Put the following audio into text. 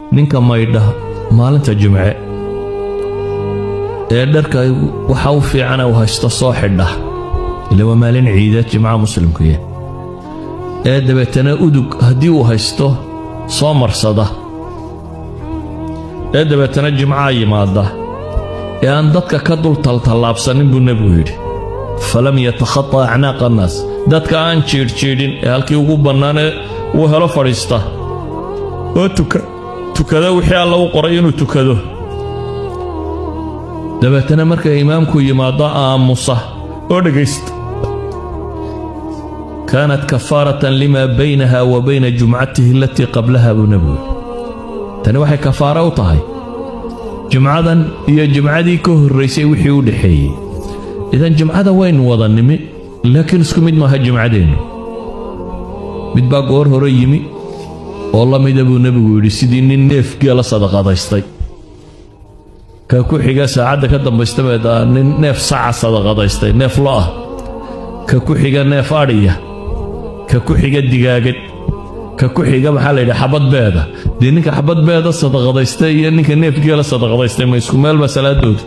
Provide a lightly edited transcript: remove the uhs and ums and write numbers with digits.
Ninka maydha maalinta Jimce ee dharka waxa u fiicana u haysto soo xidha, ila waa maalin ciida Jimcaha Muslimkuya, ee dabeetana udug haddii uu haysto soo marsada, ee dabeetana Jimcaha yimaada, ee aan dadka ka dul taltallaabsanin buu Nebigu yidhi, فلم يتخط أعناق الناس, dadka aan jiidhjiidhin ee halkii ugu bannaanee uu helo fadhiista oo tukada wixii Alla u qoray inuu tukado, dabeetana marka imaamku yimaado aamusa oo dhegaysta, كانت كفارة لما بينها وبين جمعته التي قبلها buu Nebigu yidhi. Tani waxay kafaaro u tahay jimcadan iyo jimcadii ka horraysay wixii u dhexeeyey. Idan jimcada waynu wada nimi, laakiin isku mid maaha jimcadeennu. Mid baa goor hore yimi oo la mida buu Nebigu yidhi sidii nin neef geela sadaqadaystay. Ka ku xiga saacadda ka dambaysta beed nin neef saca sadaqadaystay, neef lo ah. Ka ku xiga neef adhiya, ka ku xiga digaagad, ka ku xiga, maxaa la yidhi, xabad beeda. Dee ninka xabad beeda sadaqadaystay iyo ninka neef geela sadaqadaystay ma isku meel baa salaadooda?